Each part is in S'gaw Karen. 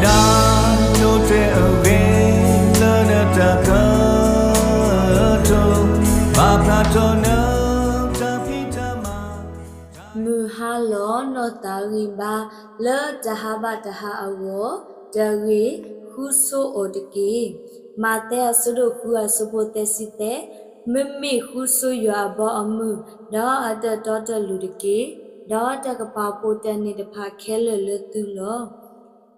တၢ်တိာ်တဲာ်အဂ့ၤလၢနတၢ်ကတိၤ, ဘၣ်ဖျါထီၣ်နတၢ်ဖံးတၢ်မၤ မုၢ်ဟါလီၤနီၢ်သးဂံၢ်ဘါ, လၢတဟါဘၣ်တဟါအဂီၢ်, တဂ့ၤ, ဃုဆိအီၤတက့ၢ်. မးသဲအဆၢဒိၣ်ဃုအဆၢဖိသၢဆံသၢ, မ့မ့ၢ်ဃုဆိယွၤအဘီအမုၢ်, ဒီးအတတီတလိၤတက့ၢ်, ဒီးတၢ်ကပာ်ဖှိၣ်တၢ်န့ၣ်တဖၣ်ခဲလၢာ်လၢသုလီၤ.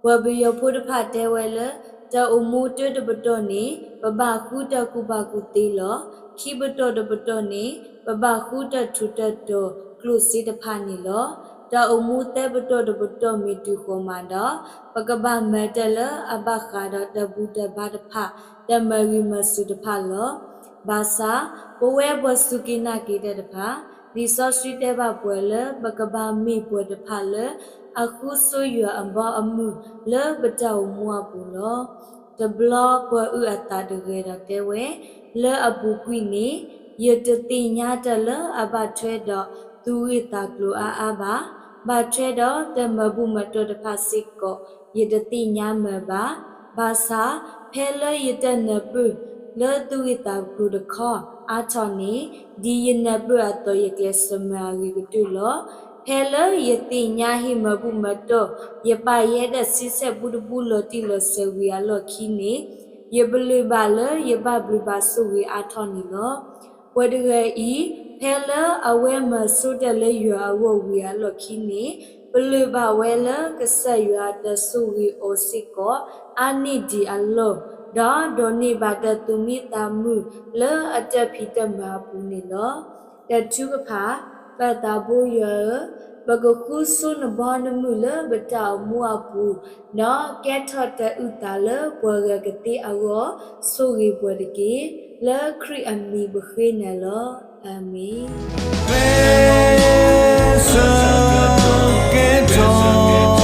ပှၤပယီၤဖိတဖၣ်တဲဝဲလၢ တၢ်အိၣ်မူတၢတပတီၢ်န့ၣ် ပဘၣ်ဃုတၢ်ကူၣ်ဘၣ်ကူၣ်သ့လီၤ. ခံပတီၢ်တပတီၢ်န့ၣ် ပဘၣ်ဃုတၢ်ထူးတၢ်တီၤကျိၣ်စ့တဖၣ်န့ၣ်လီၤ. တၢ်အိၣ်မူသၢပတီၢ်တပတီၢ်မ့ၢ်တုၤဃီၤမးဒီး ပကဘၣ်မၤတၢ်လၢအဘၣ်ဃးဒီးတၢ်ဘူၣ်တၢ်ဘါတဖၣ်, တၢ်မၤဂ့ၤမၤစၢၤတဖၣ်လီၤ. ဘၣ်ဆၣ် ပဝဲပှၤစူၢ်က့ၤနာ်က့ၤတၢ်တဖၣ်, လံာ်စီဆှံတဲဘၣ်ပှၤလၢ ပကဘၣ်မ့ၢ်ပှၤတဖၣ်လၢ အဃုဆိယွၤအဘီအမုၢ်လၢပတၢ်အိၣ်မူအပူၤလီၤ. တဘျီပှၤအုၣ်အသးတဂၤဒီးတဲဝဲ, လၢအပူၤကွံာ်န့ၣ် ယတသ့ၣ်ညါတၢ်လၢအဘၣ်ထွဲဒီးသုးဂံၢ်သးကျိၤအါအါဘၣ်. ဘၣ်ထွဲဒီးတၢ်မၤဘူၣ်မၤတီၢ်တဖၣ်စ့ၢ်ကီး ယတသ့ၣ်ညါမၢ်ဘၣ်. ဘၣ်ဆၣ် ဖဲလၢယတၢ်နၢ်ပၢၢ်လၢသုးဂံၢ်သးကျိၤတခီအါထီၣ်န့ၣ်, ဒ်ယနၢ်ပၢၢ်အသိးယကျဲးစၢးမၤအဂ့ၤကတၢၢ်လီၤ. ဖဲလၢယသ့ၣ်ညါဟ့ၣ်မၤဘူၣ်မၤတီၢ် ယပၢ်ယဲဒၣ်ဆံဆဲၣ်ဘူတဘူလီၤတံၢ်လီၤဆဲးဝံၤအလီၢ်ခံန့ၣ်, ယပလၢၢ်ဘၣ်လၢယဘၣ်ဘျုးဘၣ်ဆိၣ်ဂ့ၤအါထီၣ်န့ၣ်လီၤ. ပှၤတဂၤအံၤ ဖဲလၢအဝဲမၤဆိတၢ်လၢယွၤအဂီၢ်ဝံၤအလီၢ်ခံန့ၣ်, ပလၢၢ်ဘၣ်ဝဲလၢကစၢ်ယွၤတၢ်ဆိၣ်ဂ့ၤအီၤစ့ၢ်ကီး အါန့ၢ်ဒံးအလီၢ်, ဒီးဒိးန့ၢ်ဘၣ်တၢ်သူၣ်မံသးမုာ်လၢအတၢ်ဖံးတၢ်မၤအပူၤန့ၣ်လီၤ. တၢ်ထုကဖၣ်, ပၢ်သးဘိယွၤဧၢ, ပကဃုဆိနဘီနမုၢ်လၢပတၢ်အိၣ်မူအပူၤ, ဒီးကဲထီၣ်တၢ်အုၣ်သးလၢပှၤဂၤကသ့အဂီၢ်, ဆိၣ်ဂ့ၤပှၤတက့ၢ်. လၢခရံာ်အမံၤပဃ့နၤလီၤ. အၤမ့ၣ်. ကဲထီၣ်